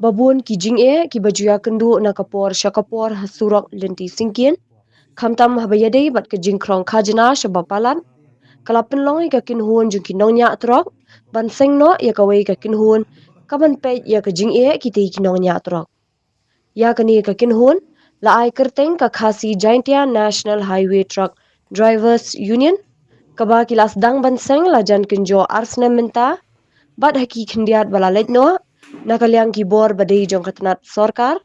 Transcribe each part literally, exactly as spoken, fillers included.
Ba bun ki jingeh kiba ju ïakynduh na ka por sha ka por ha surok lynti syngkien, khamtam haba ïadei bad ka jingkhrong khajna sha ba palat, ka la pynlong ïa ka kynhun jong ki nongñiah trok ban seng noh ïa kawei ka kynhun kaban peit ïa ka jingeh kitei ki nongñiah trok. Ïa kane ka kynhun la ai kyrteng ka Khasi Jaintia National Highway Truck Drivers Union, kaba ki la sdang ban seng la jan kynjoh ar snem mynta, bad ha ki khyndiat ba la leit noh, na ka liang ki bor ba dei jong ka tnat sorkar,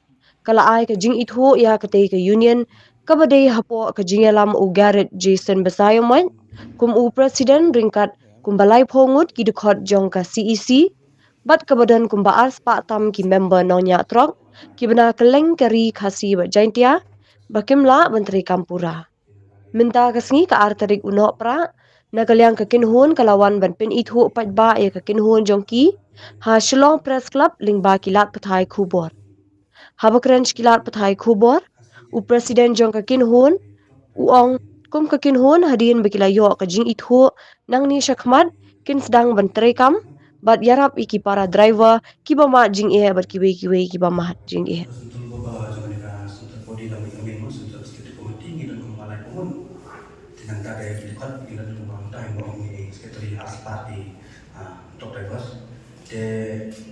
ka la ai ka jingithuh ïa katei ka union, kaba dei hapoh ka jingïalam u Garrett Jason Basaiawmoit kum u president ryngkat kumba laiphew ngut ki dkhot jong ka C E C, bad kaba don kumba ar spah tam ki member nongñiah trok kiba na kylleng ka ri Khasi bad Jaintia ba kim lah ban treikam pura. Mynta ka sngi ka ar tarik u Nohprah, na ka liang ka kynhun ka la wan ban pynithuh paidbah ïa ka kynhun jong ki ha Shillong Press Club lyngba ki lad pathai khubor. Haba kren sha ki lad pathai khubor, u president jong ka kynhun u ong, kum ka kynhun hadien ba ki la ïoh ka jingithuh, nangne shakhmat kin sdang ban treikam bad ïarap ïa ki para driver kiba mad jingeh bad kiwei kiwei kiba mad jingeh. Central body, central body la mih ka mih, central state committee ngi don kumba lai phew ngut. Te nangta de ki dkhot ngi don kumba, mynta ngi ong ngi secretary ar spah ki, ah, truck drivers. Te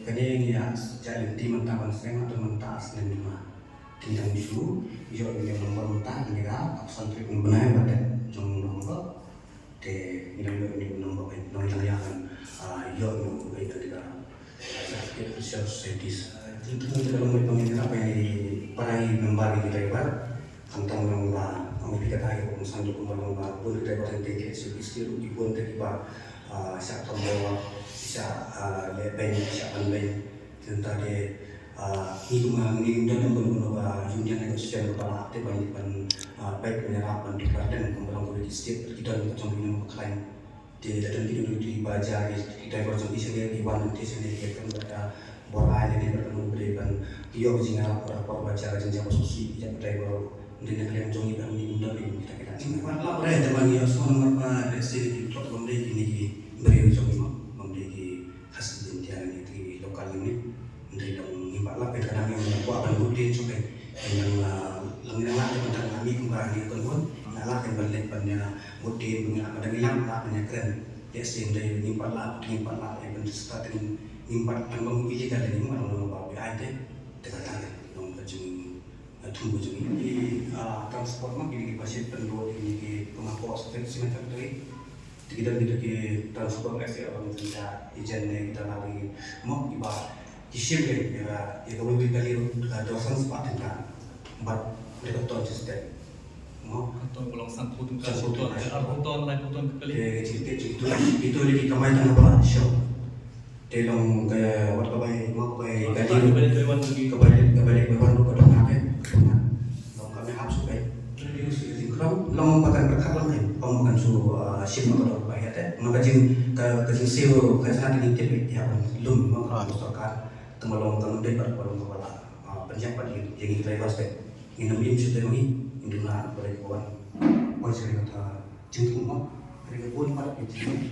kane ngi ïa jah lynti mynta ban seng, te mynta ar snem lima. Te ngi dang shu ïoh ïa u number mynta, ngi ïa ka option trip ngi bnai ba dep jong u number. Te ngi dang ïoh ïa u number, ngi dang ïa kan, ah, ïoh ïa u number ïa ka certificate of social societies. Te ngi dang ïoh ïa u number ïa ka para member ïa ki driver. Khamtam long ba ong ïa ka dei ka kongsan jong u, long ba bun ki driver te ki S U V ki ruh ki bun te kiba, ah, shah kham bor, shah, ah, leh beiñ, shah ban beiñ. Te nangta de, ah, ngi kum, ah, ngi ym don kum, kum, ah, union negotiation kaba lah te ban, ban, ah, peit ban ïarap ban tuklar dang kum ba long kawei ki state ki don ka jong ki nong ba khlaiñ. Te lada don ki don ki ba ja ki, ki driver jong ki senior ki wan ki senior ki kan ba da bor ai ne ba da ban ïoh ka jingïarap ba da por ba ja ka jingja ba sngewsih ki ja ka driver. Ngi na ka liang jong ngi ba ngi ym don ki kita kita. Jingïarap la ba da ban ïoh sngewbha ba da senior ki trok ba dei kine ki briew jong ngi mo, ba dei ki Khasi Jaintia ngi, ki local ngi. Ndei long ngim pat lap, ka dang ïa kwah ban bud dien shuh, ka dang, ah, long ngi dang lah ban dang ngi kumba ngi kon bun. Nga lah ban leh ban ïa bud dien, ban ïa, ban dang ïa lah ban ïa kren. Ïa sien ndei ngim pat lap, ngim pat lap ïa ban start, ngim pat dang long illegal, ngim pat long ba pi ai te. Te ka dang long ka jing, ah, thung ka jing. Ki, ah, transport ma, ki, ki ba shet pynroi, ki, ki pynapot state cement factory. Te ki don kita ki transport, let's say, orang kita agent ne kita lari mo, kiba ki shim le ïa ka, ïa ka wei wei kali ruh ka dor san spah tyngka. Bad ka ton system mo. Ka ton ba long sanphew tyngka, sanphew tyngka, arphew ton, laiphew ton ka kali. Te ki, ki, ki, itu, itu lagi kamai tang ba shop. Te long ka, wat ka bai, mo, ka bai kali ruh, ka bai, ka bai leh bai wan ruh ka don ha ka, ka don ha. Long ka mih hap shu kai. Reduce ïa ka jingkhrong, long ba kan pyrkhat lang kai, ong ba kan shu, ah, shim ka dor ba ïa te. Long ka jing, ka, ka jingsiew ka jingïaid ka jingtip ïa ban lum, long ka sorkar. Tang ba long ka long dei bad ba long ka ba la, ah, pynjah bad ïa, ïa ngi ki driver te. Ngin ym im shu te ma ngi, ngin duna ba dei ka wan. Oi shu ri ka ta jingthung mo. Ri ka bun bad ka jing.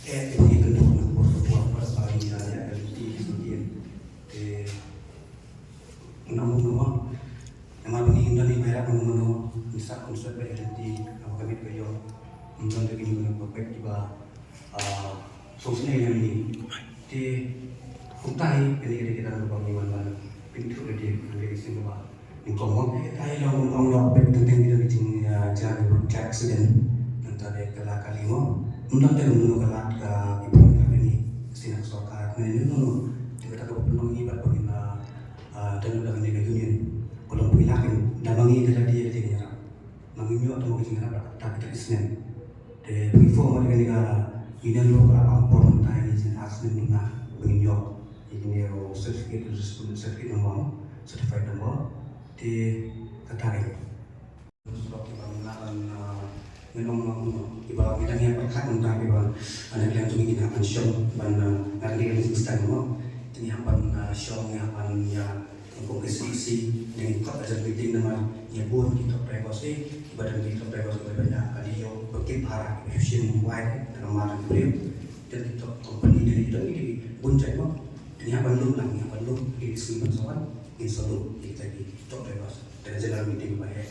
Eh, ïa ngi kan duna ka bor ka bor bad ba ngi ïa ïa ka ti ki sngewthiang. Te Namar ngi hynda ngi bairap ngi mano, ngi sah konsert ba ïa lynti, naba ka miet ka ïong. Ym don te kine ki nongpeit kiba, ah, sngewsih ïa ngi. Te kumta hi kane ka dei ka daw kaba ngi wan ban pyntip ïa lade, ngi sngewbha. Nyngkong mo, te ka ïa long ong long peit teng teng ki don ki jing, ah, jia ki jia accident. Nangta dei ka la kali mo. Ym don te mano ka lad ka ki pynïap ïa ngi. Shisha ka sorkar ne mano. Te kata kaba pynlong ngi bad ba ngin, ah, Ah, don da kane ka union. Ka long phi lah kin da ma ngi da lade lade ngi ïarap. Ma ngi ïoh tang ka jingïarap da kita ki snem. Te phi form da kane ka union ruh ka la pang por mynta ïa ngi jin ar snem duna ba ngin ïoh ïa kine certificate, certificate number, certified number. Te kata ri. Sebab kiba nga ban, ah, ngi ong ma, kiba ngi dang ïa pyrkhat tentang kiba, ah, na ka liang jong ngi ngi hap ban shong ban, ah, ngan dei ka business time mo. Te ngi hap ban, ah, shong, ngi hap ban ïa, kum ka C E C, ngi khot ka jar meeting namar ïa bun ki truck drivers, eh, kiba don ki truck drivers kiba ban ïa ka dei ba kit bhara kiba shu shim mobile, eh, namar ka briew. Te ki truck company dei don ki bun jait mo. Te ngi hap ban lum lang, ngi hap ban lum, ki sngi ban sa wan, ngin sa lum ïa kita ki truck drivers. Te ka general meeting ba heh.